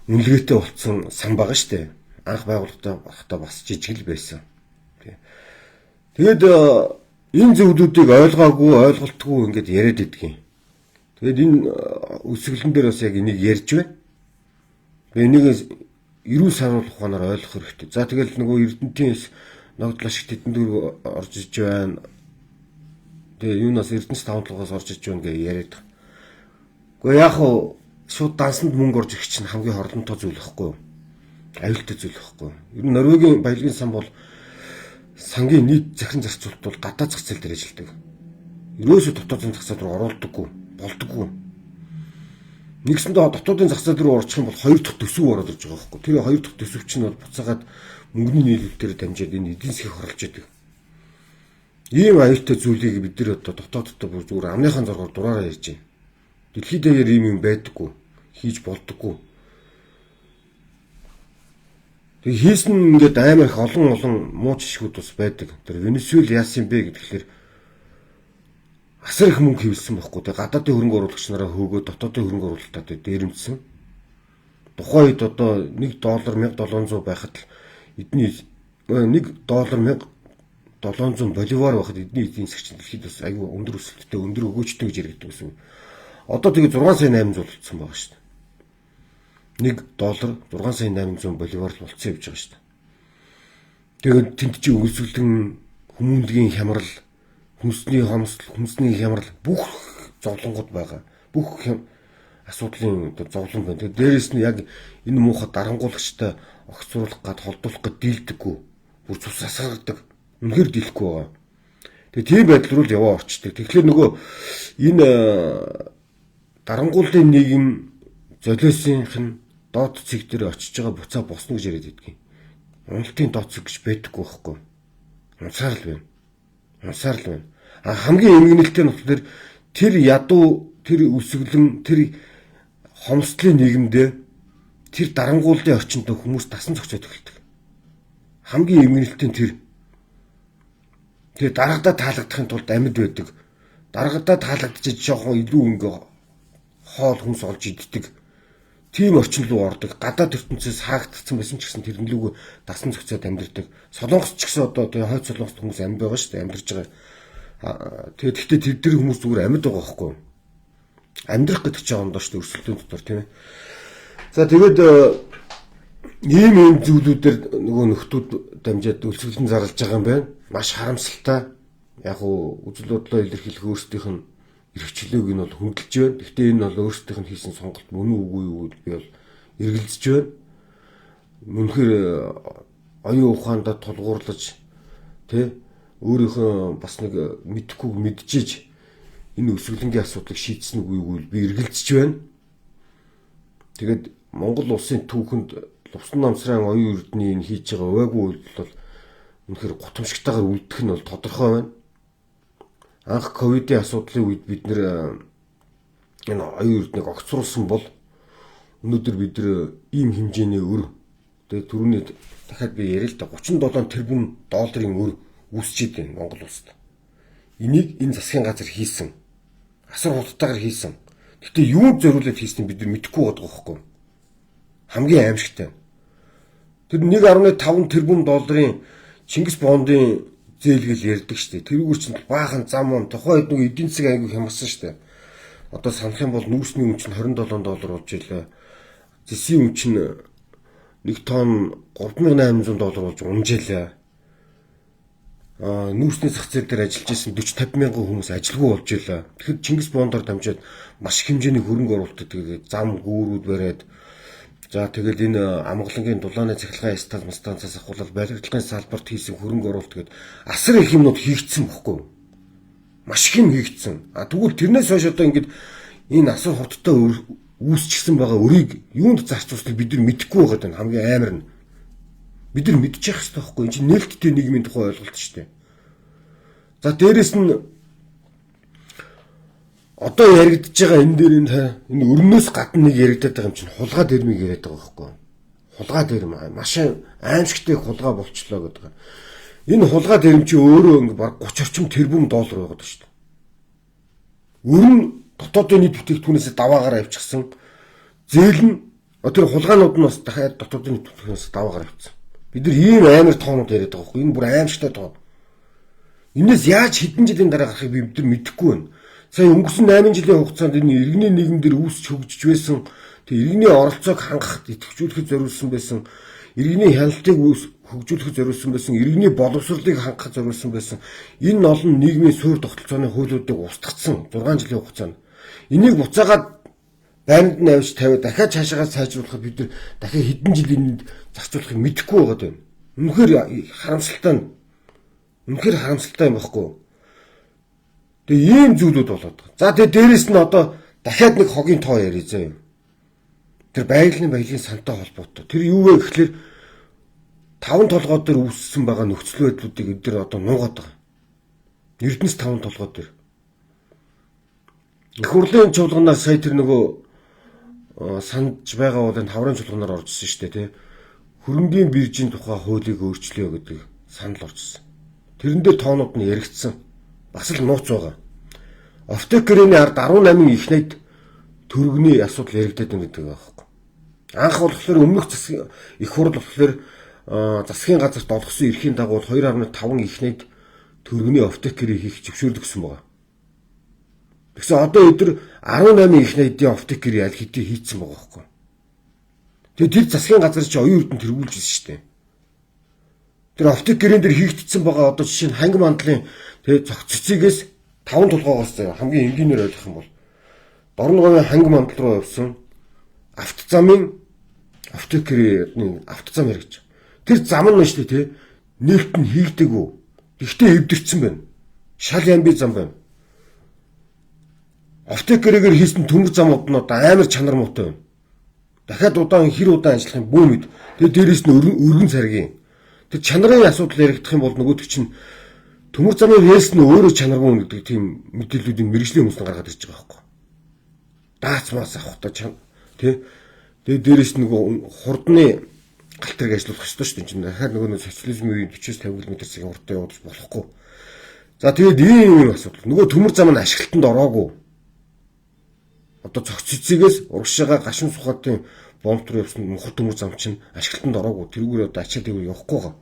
үнэлгээтэй болцсон сан байгаа шүү дээ. Анх байгууллагатай байхдаа бас жижиг л байсан. Тэгээд энэ зөвлүүдийг ойлгоогүй, ойлголтгүй ингээд яриад идэгин. Тэгээд энэ өсөглөн дээр бас яг энийг ярьж байна. Тэгээд энийг эрүүл сануулах ухаанаар ойлгох хэрэгтэй. За тэгэл нөгөө Эрдэнтийн ногдлоо шиг тэдэн дөрөв орж иж байна. Тэгээ юунаас Эрдэнэс таван толгоос орж иж байна гэж яриад байгаа. Гэхдээ яг хуу шууд дансанд мөнгө орж ирэх чинь хамгийн хорлонтой зүйл байхгүй юу? Аюултай зүйл байхгүй юу? Ер нь Норвегийн баялагын сан бол сангийн нийт захиран зарцуулалт бол гадаад зах зээл дээр ажилладаг. Ерөөсөө дотоод зах зээл рүү оруулдаггүй, болдоггүй. Нэгсэндээ дотоодын зах зээл рүү орчих юм бол хоёр дахь төсөв ороод ирж байгаа байхгүй. Тэр хоёр дахь төсөв чинь бол буцаагаад мөнгөний нийлүүлэлтээр дамжаад энэ эдийн засгийг хорлож идэг. Ийм аюултай зүйлийг бид нар одоо дотооддоо бүр зүгээр амныхаа зоргоор дураараа ярьж байна. Дэлхийд даяар ийм юм байдаггүй, хийж болдоггүй. Тэг хийсэн ингээд амар их олон олон муу жишгүүд бас байдаг. Тэр Венесуэл яасан бэ гэхээр асар их мөнгө хэвлсэн байхгүй. Тэг гадаадын хөрөнгө оруулагч нараа хөөгөө дотоодын хөрөнгө оруулалтад дээрэмдсэн. Тухайн үед одоо 1 доллар 1700 байхад л эдний 1 доллар 1700 боливар байхад эдний эдийн засгч дэлхийд бас айгүй өндөр өсөлттэй, өндөр өгөөжтэй гэж яригддаг гэсэн. Одоо тэгээ 6 сая 800 болцсон байгаа шүү дээ. 1 доллар 6 сая 800 боливар л болцсон явж байгаа шүү дээ. Тэгээд тэнд чи өрсөлдөн хүмүүнлэгийн хямрал, хүнсний хомсдол, хүнсний хямрал бүх зовлонгууд байгаа. Бүх асуудлын одоо зовлон байна. Тэгээд дээрэс нь яг энэ муухай дарангуулагчтай огцруулах гад холдуулах гад дийлдэггүй. Бүр цус асгардаг. Үнэхээр дийлэхгүй байгаа. Тэгээд тийм байдал руу л яваа орчдөг. Тэгэхээр нөгөө энэ дарангуулын нийгэм золиосынх нь доод цэг дээр очиж байгаа буцаа босно гэж яриад байдгийг. Уналтын доод цэг гэж байдаггүй байхгүй. Унсаар л байна. Унсаар л байна. А хамгийн эмгэнэлтэй нь болохоор тэр ядуу, тэр өсөглөн, тэр хомсдлын нийгэмдээ тэр дарангуулын орчинд хүмүүс дасан зохицоод эхэлдэг. Хамгийн эмгэнэлтэй нь тэр. Тэгээ дарагдаа таалагдахын тулд амьд байдаг. Дарагдаа таалагдчих жоохон илүү ингээ хоол хүнс олж иддэг. Тийм орчин руу ордог. Гадаад ертөнцөөс хаагдсан байсан ч гэсэн тэрэн лүүгөө дасан зохицоод амьдардаг. Солонгос ч гэсэн одоо тэгээ хойд солонгост хүмүүс амьд байгаа шүү дээ, амьдарч байгаа. Тэгээ гэхдээ тэр тэр хүмүүс зүгээр амьд байгаа байхгүй юу? Амьдрах гэдэг чинь ондоо шүү дээ, өрсөлдөөн дотор тийм ээ. За тэгээд ийм ийм зүйлүүдээр нөгөө нөхдүүд дамжаад өлсгөлэн зарлж байгаа юм байна. Маш харамсалтай. Яг уу үзэл бодлоо илэрхийлэх өөрсдийнх нь эрх чөлөөг нь бол хөндлөж байна. Гэхдээ энэ бол өөрсдийнх нь хийсэн сонголт мөн үү үгүй юу би бол эргэлзэж байна. Үнэхээр оюун ухаандаа тулгуурлаж тэ өөрийнхөө бас нэг мэдхгүйг мэдчихэж энэ өсвөлнгийн асуудлыг шийдсэн үгүй юу би эргэлзэж байна. Тэгээд Монгол улсын түүхэнд Лувсан намсрын оюун эрдний энэ хийж байгаа увайгүй үйлдэл бол үнэхээр гутамшигтайгаар үлдэх нь бол тодорхой байна. Анх ковидын асуудлын үед бид нэр энэ оюун эрднийг огцруулсан бол өнөөдөр бид нэр ийм хэмжээний өр тэгээд түрүүний дахиад би яриа л да 37 тэрбум долларын өр үүсчихэд байна Монгол улсад. Энийг энэ засгийн газар хийсэн. Асар хурдтайгаар хийсэн. Гэтэ юунд зориулаад хийснийг бид нар мэдэхгүй байгаа байхгүй. Хамгийн аимшигтай. Тэр 1.5 тэрбум долларын Чингис Бондын зээл гэл ярьдаг штэ. Тэрүүгээр чинь баахан зам ам тухайн үед нэг эдийн засаг аягүй хямарсан штэ. Одоо санах юм бол нүүрсний үн чинь 27 доллар болж илээ. Зэсийн үн чинь 1 тонн 3800 доллар болж унжээлээ. Нүүрсний зах зээл дээр ажиллаж исэн 40 50 мянган хүмүүс ажилгүй болж илээ. Тэгэхээр Чингис Бондоор дамжаад маш их хэмжээний хөрөнгө оруулалт тэгээд зам гүүрүүд бариад за тэгэл энэ амгалангийн дулааны цахилгаан станцаас ахуулаад барилгын салбарт хийсэн хөрөнгө оруулалт гээд асар их юмнууд хийгдсэн бохгүй. Маш их юм хийгдсэн. А тэгвэл тэрнээс хойш одоо ингээд энэ асар хурдтай үүсчихсэн байгаа өрийг юунд зарцуулсныг бид нар мэдэхгүй байгаа даа хамгийн амар нь. Бид нар мэдчих хэрэгтэй байхгүй. Энэ чинь нээлттэй нийгмийн тухай ойлголт шүү дээ. За дээрэс нь одоо яригдж байгаа энэ дээр энэ өрнөөс гадна нэг яригдаад байгаа юм чинь хулгай дэрмийг яриад байгаа байхгүй. Хулгай дэрм маш аимшигтай хулгай болчлоо гэдэг. Энэ хулгай дэрм чи өөрөө ингээ баг 30 орчим тэрбум доллар байгаад шүү дээ. Өрн дотоодын нийт бүтээгдэхүүнээс даваагаар авчихсан. Зээл нь тэр хулгайнууд нь бас дахиад дотоодын нийт бүтээгдэхүүнээс даваагаар авчихсан. Бид нар ийм амар тоонууд яриад байгаа байхгүй. Энэ бүр аимшигтай тоон. Энээс яаж хэдэн жилийн дараа гарахыг бид нар мэдэхгүй байна. Сая өнгөрсөн 8 жилийн хугацаанд энэ иргэний нийгэм дээр үүсч хөгжиж байсан тэг иргэний оролцоог хангахад идэвхжүүлэхэд зориулсан байсан, иргэний хяналтыг хөгжүүлэхэд зориулсан байсан, иргэний боловсролыг хангахад зориулсан байсан. Энэ олон нийгмийн суурь тогтолцооны хуулиудыг устгацсан 6 жилийн хугацаанд. Энийг буцаагаад байранд нь авч тавиад дахиад цаашаагаа сайжруулахад бид нар дахиад хэдэн жил энд зарцуулахыг мэдэхгүй байгаа юм. Үнэхээр харамсалтай нь. Үнэхээр харамсалтай юм баггүй. Тэгээ ийм зүйлүүд болоод байгаа. За тэгээ дээрэс нь одоо дахиад нэг хогийн тоо ярья заа юм. Тэр байгалийн баялагын сантай холбоотой. Тэр юу вэ гэхлээр таван толгой дээр үүссэн байгаа нөхцөл байдлуудыг эд нар одоо нуугаад байгаа. Эрдэнэс таван толгой дээр. Их хурлын чуулганаар сая тэр нөгөө санаж байгаа бол энэ хаврын чуулганаар орж ирсэн шүү дээ, тий. Хөрөнгийн биржийн тухай хуулийг өөрчлөё гэдэг санал орж ирсэн. Тэрэн дээр тоонууд нь яригдсан. Бас л нууц байгаа. Офтек гэрээний ард 18 их найд төрөгний асуудал яригдаад байна гэдэг байхгүй. Анх болохоор өмнөх засгийн их хурл болохоор засгийн газарт олгосон эрхийн дагуу 2.5 их найд төрөгний офтек гэрээ хийх зөвшөөрлөг өгсөн байгаа. Тэгсэн одоо өдөр 18 их найдын офтек гэрээ аль хэдийн хийцэн байгаа байхгүй. Тэгээ тэр засгийн газар чи оюун эрдэнэ тэргүүлж ирсэн шүү дээ. Тэр офтик гэрэн дээр хийгдсэн байгаа одоо жишээ нь ханги мандлын тэгээ цогц цэцгээс таван тулгоогоос хамгийн энгийнээр ойлгох юм бол Дорноговын ханги мандал руу явсан автозамын офтик гэрээний автозам хэрэгж. Тэр зам нь шүү дээ тий. Нээлт нь хийгдээгүй. Гэхдээ эвдэрсэн байна. Шал ямби зам байна. Офтик гэрээгээр хийсэн төмөр замууд нь одоо амар чанар муутай байна. Дахиад удаан хэр удаан ажиллах юм бүү мэд. Тэгээ дээрэс нь өргөн царгийн. Тэр чанарын асуудал яригдах юм бол нөгөөдөг чинь төмөр замын рельс нь өөрөө чанаргүй гэдэг тийм мэдээллүүдийн мэрэгжлийн хүмүүс нь гаргаад ирж байгаа байхгүй. Даац маас авах та тий. Тэгээ дээрэс нь нөгөө хурдны галт тэрэг ажиллах ёстой шүү дээ. Чинь дахиад нөгөө социализмын үеийн 40-50 км цагийн хурдтай явуулж болохгүй. За тэгээд ийм юм асуудал. Нөгөө төмөр зам нь ашиглалтанд ороогүй. Одоо цогц цэцгээс урагшаага гашин сухатын бомб руу явсан мухар төмөр зам чинь ашиглалтанд ороогүй. Тэрүүгээр одоо ачаал дээгүүр явахгүй байгаа.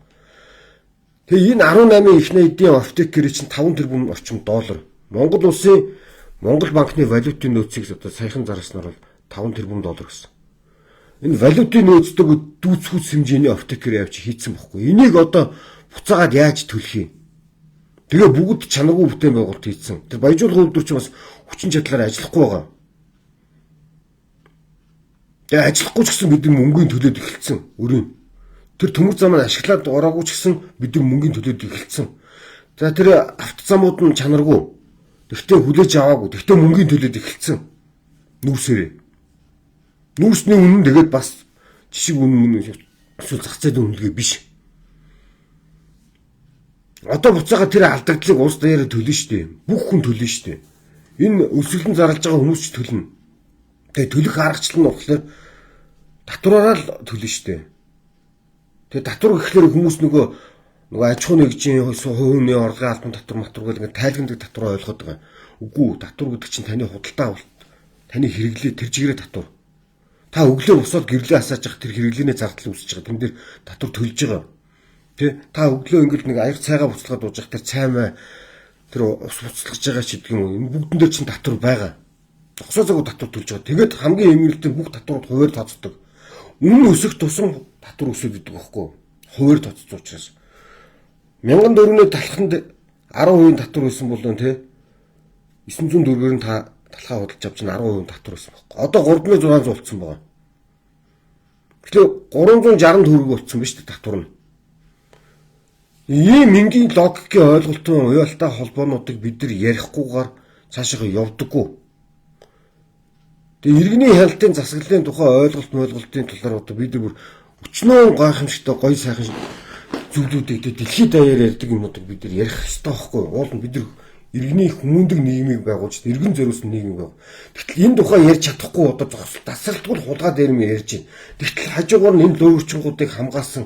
Тэгээ энэ 18 их найдын офтек гэрээ чинь 5 тэрбум орчим доллар. Монгол улсын Монгол банкны валютын нөөцийг одоо саяхан зарснаар бол 5 тэрбум доллар гэсэн. Энэ валютын нөөцдөг дүүцхүүц хэмжээний офтек гэрээ авч хийцэн бохгүй. Энийг одоо буцаагаад яаж төлөх юм? Тэгээ бүгд чанаргүй бүтээн байгуулалт хийцэн. Тэр баяжуулгын үйлдвэр чинь бас хүчин чадлаар ажиллахгүй байгаа. Тэгээ ажиллахгүй ч гэсэн бид мөнгөний төлөөд эхэлсэн. Өрийн. Тэр төмөр зам нь ашиглаад ороогүй ч гэсэн бид мөнгөний төлөөд эхэлсэн. За тэр автозамууд нь чанаргүй. Тэгтээ хүлээж аваагүй. Тэгтээ мөнгөний төлөөд эхэлсэн. Нүүрсээрээ. Нүүрсний үнэн тэгээд бас жишг үнэн эсвэл зах зээлийн үнэлгээ биш. Одоо буцаага тэр алдагдлыг улс даяараа төлнө шүү дээ. Бүх хүн төлнө шүү дээ. Энэ өсвөлэн зарлж байгаа хүмүүс ч төлнө. Тэгээ төлөх аргачлал нь болохоор татвараараа л төлнө шүү дээ. Тэгээ татвар гэхлээр хүмүүс нөгөө аж ахуй нэгжийн хувийн орлогын албан татвар матвар гэл ингээд тайлгнадаг татвараа ойлгоод байгаа. Үгүй, татвар гэдэг чинь таны худалдаа авалт, таны хэрэглээ тэр чигээрээ татвар. Та өглөө босоод гэрлээ асааж явах тэр хэрэглээний зардал үүсэж байгаа. Тэн дээр татвар төлж байгаа. Тэ та өглөө ингээд нэг аяр цайгаа буцалгаад ууж явах тэр цаймаа тэр ус буцалгаж байгаа ч гэдэг юм уу. Энэ бүгдэн дээр чинь татвар байгаа. Зогсоо загуу татвар төлж байгаа. Тэгээд хамгийн эмгэнэлтийн бүх татварууд хувиар тооцдог. Үнэн өсөх тусам татвар өсөд идэг байхгүй. Хувиар тооцсон учраас. 1004-ний талханд 10% татвар байсан бол тэ 904-ээр нь та талхаа худалдаж авч 10% татвар байсан байхгүй. Одоо 3600 болцсон байгаа. Тэгэхээр 360 төгрөг болцсон ба шүү дээ татвар нь. Ийм энгийн логикийн ойлголтын уялдаа холбоонуудыг бид нар ярихгүйгээр цаашаа явдаггүй. Тэгээ иргэний хяналтын засаглалын тухай ойлголт ойлголтын талаар одоо бид нар бүр өчнөө гайхамшигтай гоё сайхан зүйлүүдийг дэлхийд даяар ярьдаг юмнуудыг бид нар ярих ёстой байхгүй. Уул нь бид нар иргэний хүмүүндэг нийгмийг байгуулж, иргэн зориулсан нийгмийг байгуул. Тэгтэл энэ тухай ярьж чадахгүй одоо зогсол тасралтгүй хулгай дээр юм ярьж байна. Тэгтэл хажуугаар нь энэ лөөрчингуудыг хамгаалсан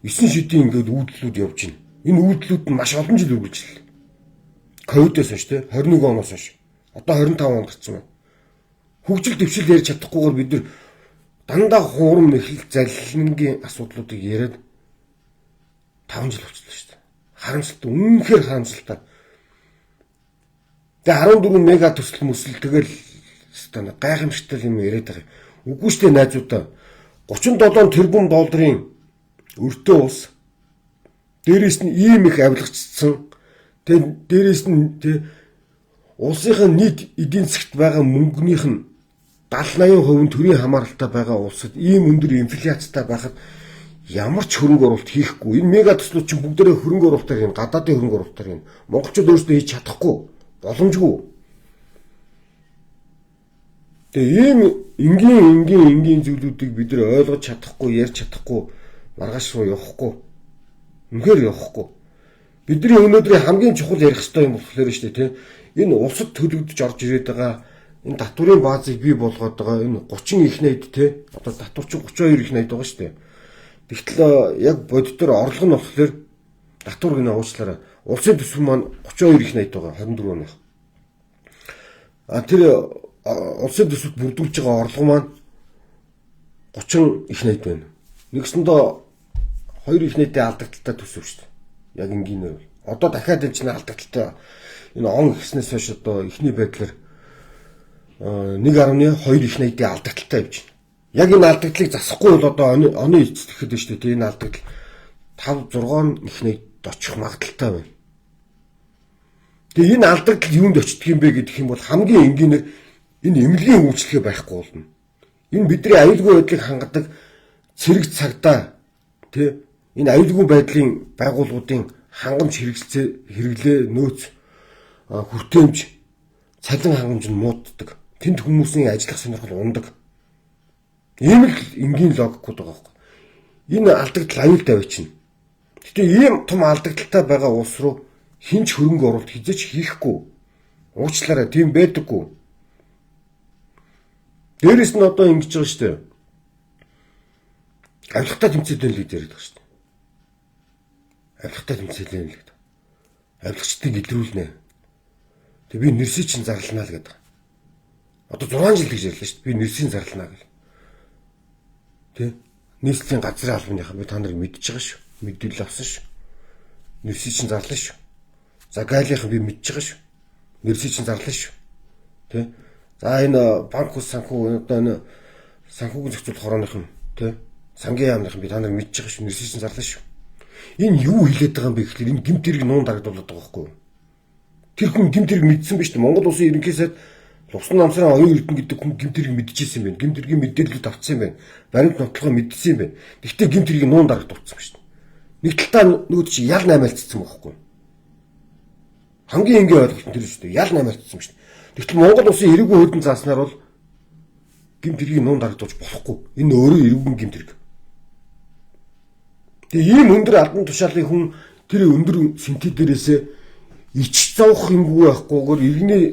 9 шидийн ингээд үйлдэлүүд явж байна. Энэ үйлдэлүүд нь маш олон жил үргэлжлэлээ. Ковидоос хойш те 21 оноос хойш. Одоо 25 он гарсан байна. Хөгжил дэвшил ярьж чадахгүйгээр бид нар дандаа хуурам эхлэл заллингийн асуудлуудыг яриад 5 жил болчихлоо шүү дээ. Харамсалтай, үнэнхээр харамсалтай. Тэгээ 14 мега төсөл мөсөл тэгэл өстой гайхамшигтай юм яриад байгаа. Үгүй шүү дээ найзуудаа. 37 тэрбум долларын өртөө улс. Дээрээс нь ийм их авилгачдсан. Тэгээ дээрээс нь тэ улсынхаа нийт эдийн засгт байгаа мөнгөнийх нь 70 80% нь төрийн хамааралтай байгаа улсад ийм өндөр инфляцтай байхад ямар ч хөрөнгө оруулалт хийхгүй. Энэ мега төслүүд чинь бүгдээрээ хөрөнгө оруулалтаар юм, гадаадын хөрөнгө оруулалтаар юм. Монголчууд өөрсдөө хийж чадахгүй, боломжгүй. Тэгээ ийм энгийн зүйлүүдийг бид нар ойлгож чадахгүй, ярьж чадахгүй, маргааш руу явахгүй. Үнэхээр явахгүй. Бидний өнөөдрийн хамгийн чухал ярих ёстой юм болохоор шүү дээ, тий. Энэ улсад төлөгдөж орж ирээд байгаа энэ татврын баазыг бий болгоод байгаа энэ 30 их найд, тий. Одоо татвар чинь 32 их найд байгаа шүү дээ. Тэгтэл яг боддоор орлого нь болохоор татвар гэнэ уучлаарай. Улсын төсөв маань 32 их найд байгаа 24 оных. А тэр улсын төсөвт бүрдүүлж байгаа орлого маань 30 их найд байна. Нэгсэндээ 2 их найдын алдагдaltaй төсөв шүү дээ. Яг энгийнээр бол. Одоо дахиад энэ чинь алдагдaltaй энэ он ихснээс хойш одоо эхний байдлаар 1.2 их найдын алдагдaltaй явж байна. Яг энэ алдагдлыг засахгүй бол одоо оны эцэст гэхэд шүү дээ. Энэ алдагдал 5 6 их найд очих магадaltaй байна. Тэгээ энэ алдагдал юунд очдөг юм бэ гэдэг юм бол хамгийн энгийнээр энэ эмнэлгийн үйлчлэгээ байхгүй болно. Энэ бидний аюулгүй байдлыг хангадаг цэрэг цагдаа, тий, энэ аюулгүй байдлын байгууллагуудын хангамж хэрэглээ хэрэглээ нөөц хүртээмж цалин хангамж нь мууддаг. Тэнд хүмүүсийн ажиллах сонирхол ундаг. Ийм л энгийн логикууд байгаа байхгүй. Энэ алдагдал аюултай байчихна. Гэтэ ийм том алдагдaltaй байгаа улс руу хэн ч хөрөнгө оруулалт хизээч хийхгүй. Уучлаарай, тийм байдаггүй. Дээрээс нь одоо ингэж байгаа шүү дээ. Авилгатай тэмцээд байна л гэж яриад байгаа шүү дээ. Авилгатай тэмцээд байна л гэдэг. Авилгачдыг илрүүлнэ. Тэг би нэрсийг чинь зарлана л гэдэг. Одоо 6 жил гэж ярьлаа шүү дээ. Би нэрсийг зарлана гэл. Тэ? Нийслэлийн газрын албаныхаа би та нарыг мэдж байгаа шүү. Мэдээлэл авсан шүү. Нэрсийг чинь зарлана шүү. За гайлынхан би мэдж байгаа шүү. Нэрсийг чинь зарлана шүү. Тэ? За энэ банк ус санхүү одоо энэ санхүүгийн зохицуулах хорооных нь, тэ? Сангийн яамных нь би та нарыг мэдж байгаа шүү. Нэрсийг чинь зарлана шүү. Энэ юу хэлээд байгаа юм бэ гэхлээр энэ гэмт хэрэг нуун дарагдуулаад байгаа байхгүй юу? Тэр хүн гэмт хэрэг мэдсэн биз дээ. Монгол улсын ерөнхий сайд Лувсан намсрын оюун эрдэнэ гэдэг хүн гэмт хэрэг мэдчихсэн юм байна. Гэмт хэргийн мэдээлэлүүд авцсан юм байна. Баримт нотлохоо мэдсэн юм байна. Гэхдээ гэмт хэргийг нуун дарагдуулсан ба шүү дээ. Нэг талдаа нөгөөд чи ял наймаалцсан байхгүй юу? Хамгийн энгийн ойлголт нь тэр шүү дээ. Ял наймаалцсан ба шүү дээ. Тэгтэл Монгол улсын эрүүгийн хуулийн зааснаар бол гэмт хэргийг нуун дарагдуулж болохгүй. Энэ өөрөө эрүүгийн гэмт хэрэг. Тэгээ ийм өндөр албан тушаалын хүн тэр өндөр сэнти дээрээсээ ич зовх юмгүй байхгүйгээр иргэний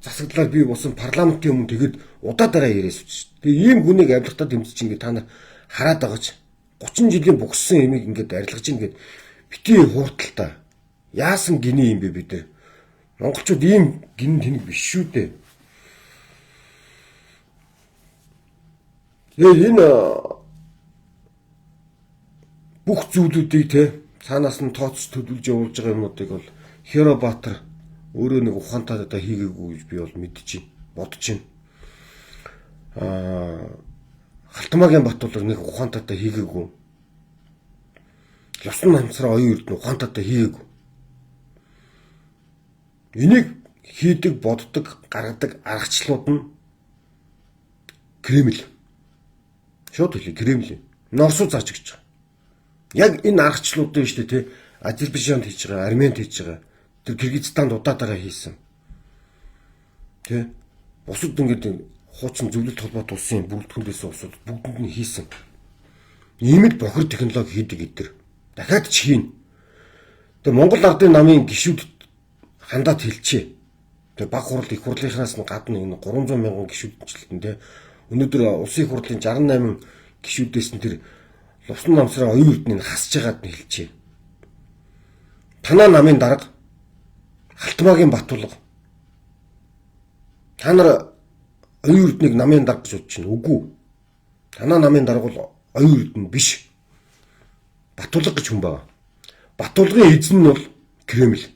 засаглалаар бий болсон парламентын өмнө тэгэд удаа дараа яриас үз. Тэгээ ийм хүнийг авилгатаа дэмжиж ингээд та нар хараад байгаа ч 30 жилийн бугссан ямиг ингээд арилгаж ингээд битгий хуурталтай. Яасан гинэ юм бэ бид нар? Монголчууд ийм гин тэнэг биш шүү дээ. Тэгээ энэ бүх зүйлүүдийг те цаанаас нь тооцож төлөвлөж явуулж байгаа юмнуудыг бол Херо Баатар өөрөө нэг ухаантай одоо хийгээгүй гэж би бол мэдэж байна, бодож байна. Халтмаагийн бат бол нэг ухаантай одоо хийгээгүй. Лувсан намсраа оюун эрдэнэ ухаантай одоо хийгээгүй. Энийг хийдэг, боддог, гаргадаг аргачлалууд нь Кремль. Шууд хэлье, Кремль. Норсуу зааж өгч байгаа. Яг энэ аргачлалуудын шүү дээ, тий. Азербайджанд хийж байгаа, Арменид хийж байгаа. Тэр Киргизстанд удаа дараа хийсэн. Тэ? Бусад ингээд хуучин зөвлөлт холбоот улсын бүрэлдэхүүнээс улсууд бүгдэнд нь хийсэн. Ийм л бохир технологи хийдэг эдэр. Дахиад ч хийн. Тэгээ Монгол Ардын намын гишүүд хандаад хэлчихэ. Тэгээ баг хурал их хурлынхаас нь гадна энэ 300 мянган гишүүдчлэлтэн тэ. Өнөөдөр улсын их хурлын 68 гишүүдээс нь тэр Лувсан намсраа оюун эрдэнэ хасж байгаад нь хэлчихэ. Танаа намын дарга Халтмаагийн Батулга. Та нар оюун эрднийг намын дарга гэж бодож байна. Үгүй. Танаа намын дарга бол оюун эрдэнэ биш. Батулга гэж хүн байгаа. Батулгын эзэн нь бол Кремль.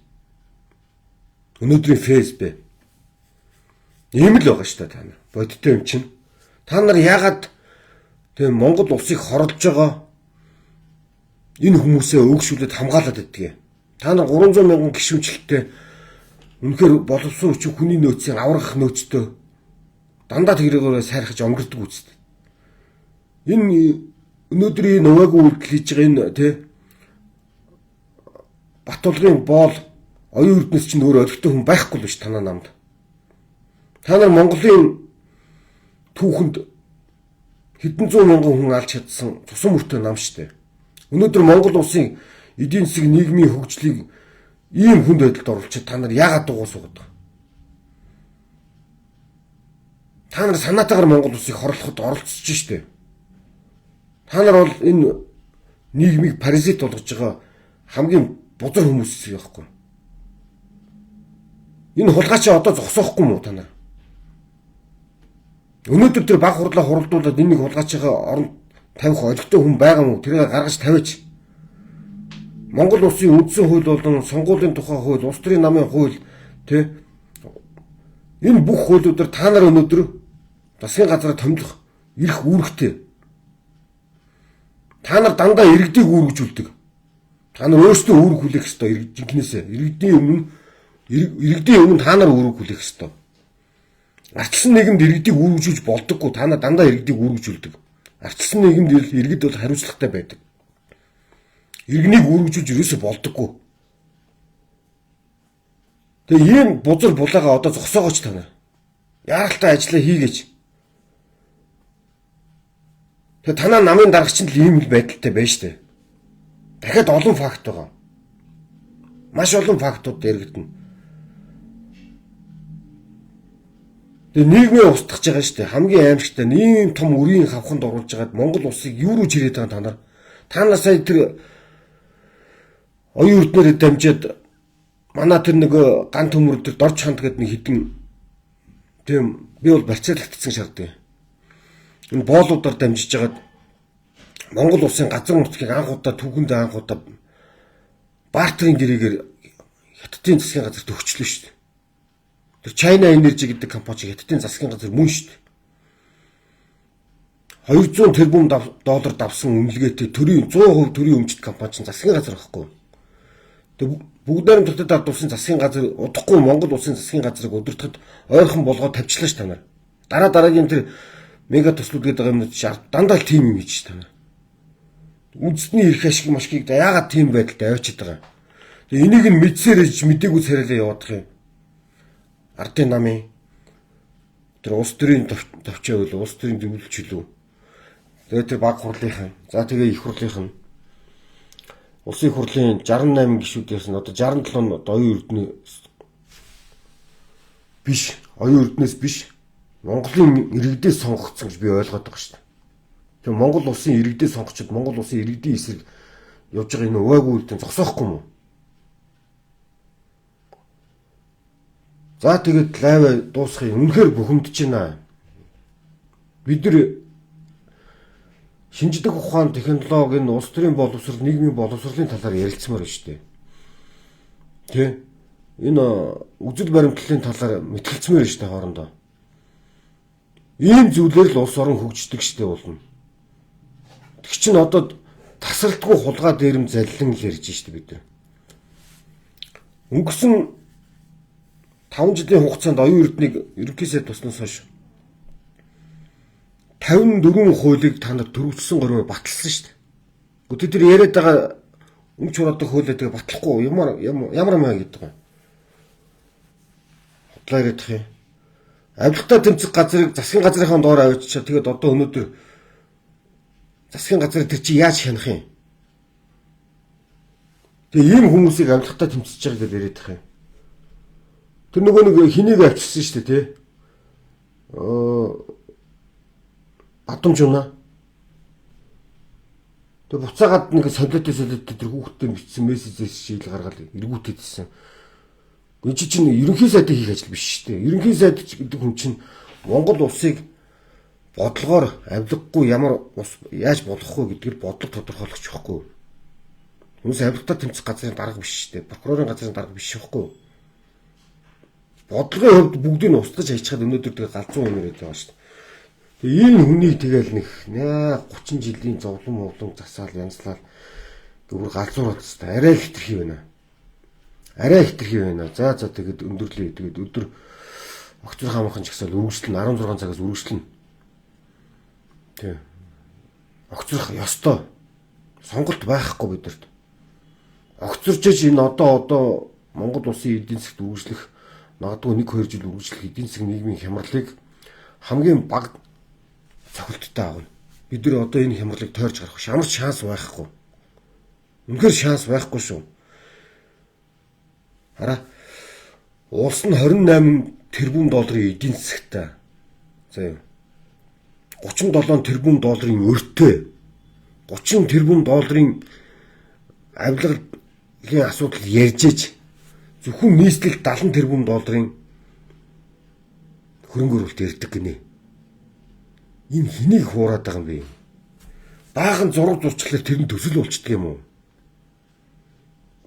Өнөөдрийн ФСБ. Ийм л байгаа шүү дээ та нар. Бодиттой юм чинь. Та нар яагаад тэгээ Монгол улсыг хорлож байгаа энэ хүмүүсээ өөгшүүлээд хамгаалаад байдгийг. Та нар 300 мянган гишүүнчлэлтэй үнэхээр боловсон хүчин хүний нөөцийн аврах нөөцтэй дандаа тэрийгээрээ сайрхаж өнгөрдөг үст. Энэ өнөөдрийн нуваагүй үйлдэл хийж байгаа энэ тий Батулгын боол оюун эрдэнэс чинь өөр олигтой хүн байхгүй л биш танаа намд. Та нар Монголын түүхэнд хэдэн зуун мянган хүн алж чадсан цусан мөртэй нам штэ. Өнөөдөр Монгол улсын эдийн засаг нийгмийн хөгжлийг ийм хүнд байдалд оруулчихад та нар яагаад дугуй суугаад байгаа? Та нар санаатаагаар Монгол улсыг хорлоход оролцож штэ. Та нар бол энэ нийгмийг паразит болгож байгаа хамгийн бузар хүмүүс байхгүй. Энэ хулгай чи одоо зогсоохгүй юм уу та нар? Өнөөдөр тэр баг хурлаа хуралдуулаад энэ нэг хулгайчийнхаа оронд тавих олигтой хүн байгаа юм уу? Тэрийг гаргаж тавиач. Монгол улсын үндсэн хууль болон сонгуулийн тухай хууль, улс төрийн намын хууль тэ энэ бүх хуулиудаар та нар өнөөдөр засгийн газраа томилох эрх үүрэгтэй. Та нар дандаа иргэдийг үүргэжүүлдэг. Та нар өөрсдөө үүрэг хүлээх ёстой жинкнээсээ. Иргэдийн өмнө та нар үүрэг хүлээх ёстой. Ардчилсан нийгэмд иргэдийг үүргэжүүлж болдоггүй. Та нар дандаа иргэдийг үүргэжүүлдэг. Ардчилсан нийгэмд иргэд бол хариуцлагатай байдаг. Иргэнийг үүргэжүүлж ерөөсө болдоггүй. Тэгээ ийм бузар булаагаа одоо зогсоогооч та нар. Яаралтай ажиллаа хийгээч. Тэгээ танаа намын даргач нь л ийм л байдалтай байна штэ. Дахиад олон факт байгаа. Маш олон фактууд яригдана. Тэгээ нийгмээ устгах байгаа штэ. Хамгийн аимшигтай ийм том үрийн хавханд оруулж байгаад Монгол улсыг юу руу чирээд байгаа та нар. Та нар сая тэр оюун эрднэрээ дамжаад манай тэр нэг ган төмөр тэр дорж ханд гэдэг нэг хідэн тийм би бол барьцаалагдсан шаарддаг. Энэ боолуудаар дамжиж байгаад Монгол улсын газар нутгийг анх удаа түүхэндээ анх удаа бартерын гэрээгээр Хятадын засгийн газар төгчлөө шүү дээ. Тэр China Energy гэдэг компани Хятадын засгийн газар мөн шүү дээ. 200 тэрбум доллар давсан үнэлгээтэй төрийн 100% төрийн өмчт компани чинь засгийн газар байхгүй. Тэг бүгд найрамд хотод ард улсын засгийн газар удахгүй Монгол улсын засгийн газрыг удирдахад ойрхон болгоод тавьчлаа ш та нар. Дараа дараагийн тэр мега төслүүд гэдэг юмнууд дандаа л тийм юм хийж та нар. Үндэсний эрх ашиг машгийг яагаад тийм байдалд авчиад байгаа юм. Тэгээ энийг нь мэдсээр иж мдээгүй царайлаа яваадах юм. Ардын намын тэр улс төрийн товчоо үл улс төрийн зөвлөлч илүү. Тэгээ тэр баг хурлынхан. За тэгээ их хурлынхан. Улсын хурлын 68 гишүүдээс нь одоо 67 нь одоо оюун эрдэнэ биш, оюун эрдэнэс биш. Монголын иргэдээс сонгогдсон гэж би ойлгоод байгаа шүү дээ. Тэгээ Монгол улсын иргэдээс сонгочод Монгол улсын иргэдийн эсрэг явж байгаа энэ увайгүй үйлдэл зогсоохгүй юм уу? За тэгээд лайв дуусгая. Үнэхээр бухимдаж байна. Бид нар шинжлэх ухаан, технологи, энэ улс төрийн боловсрол, нийгмийн боловсролын талаар ярилцмаар байна шүү дээ. Тэ? Энэ үзэл баримтлалын талаар мэтгэлцмээр байна шүү дээ хоорондоо. Ийм зүйлээр л улс орон хөгждөг шүү дээ болно. Тэг чинь одоо тасралтгүй хулгай дээрэм заллин л ярьж шүү дээ бид нар. Өнгөрсөн 5 жилийн хугацаанд оюун эрднийг ерөнхий сайд туснаас хойш 54 хуулийг та нар төрөвчсөн горимоор баталсан шүү дээ. Гэхдээ тэр яриад байгаа өмч хураадаг хуулиа тэгээ батлахгүй ямар ямар юм гэдэг юм. Худлаа яриад юм. Авилгатай тэмцэх газрыг засгийн газрынхаа доор авчичаа тэгээд одоо өнөөдөр засгийн газрыг тэр чи яаж хянах юм? Тэгээ ийм хүмүүсийг авилгатай тэмцэж байгаа гэдээ яриад юм. Тэр нөгөө нэг хэнийг авчирсан шүү дээ тий. Бадамж унаа. Тэгээ буцаагаад нэг солиотой тэр хүүхдтэй бичсэн мессежээс шийдэл гаргаад эргүүтээдсэн. Энд чинь ерөнхий сайдыг хийх ажил биш шүү дээ. Ерөнхий сайд гэдэг хүн чинь Монгол улсыг бодлогоор авилгагүй ямар ус яаж болгох вэ гэдгээр бодлого тодорхойлох байхгүй. Хүмүүс авилгатай тэмцэх газрын дарга биш шүү дээ. Прокурорын газрын дарга биш байхгүй. Бодлогын хувьд бүгдийг нь устгаж хайчихад өнөөдөр тэгээ галзуу юм яриад байгаа шүү дээ. Тэгээ энэ хүнийг тэгэл нэг 30 жилийн зовлон мовлон засаал янзлал бүр галзуураад хэвээр арай хитрхи байна. Арай хитрхи байна. За тэгээд өндөрлөө. Тэгээд өдөр огцрох амархан ч гэсэн үргэлжлэн 16 цагаас үргэлжлэн. Тий. Огцрох ёстой. Сонголт байхгүй бидэрт. Огцорч иж энэ одоо Монгол улсын эдийн засгт үргэлжлэх магадгүй 1-2 жил үргэлжлэх эдийн засгийн нийгмийн хямралыг хамгийн бага цохилттой авна. Бид нар одоо энэ хямралыг тойрж гарах ямар ч шанс байхгүй. Үнэхээр шанс байхгүй шүү. Хараа, улс нь 28 тэрбум долларын эдийн засагтай. За юу. 37 тэрбум долларын өртөө, 30 тэрбум долларын авилгалын асуудал ярьж ээж зөвхөн нийслэл 70 тэрбум долларын хөрөнгө оруулалт ярьдаг гинэ. Энэ хэнийг хуураад байгаа юм бэ? Баахан зураг зурчлаар тэр нь төсөл болчдөг юм уу?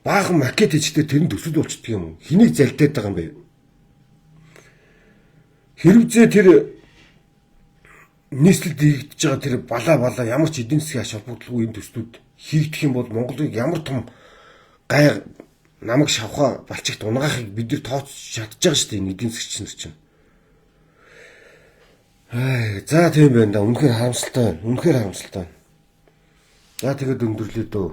Баахан макет хийхдээ тэр нь төсөл болчдөг юм уу? Хэнийг залдаад байгаа юм бэ? Хэрвээ тэр нийслэлд хийгдэж байгаа тэр балаа балаа ямар ч эдийн засгийн ач холбогдолгүй энэ төслүүд хийгдэх юм бол Монголыг ямар том гай намаг шавхаа балчигт унгаахыг бид нар тооцож чадж байгаа шүү дээ, энэ эдийн засгч нар чинь. Ай, за, тийм байна да. Үнэхээр харамсалтай байна. Үнэхээр харамсалтай байна. За, тэгээд өндөрлөө дөө.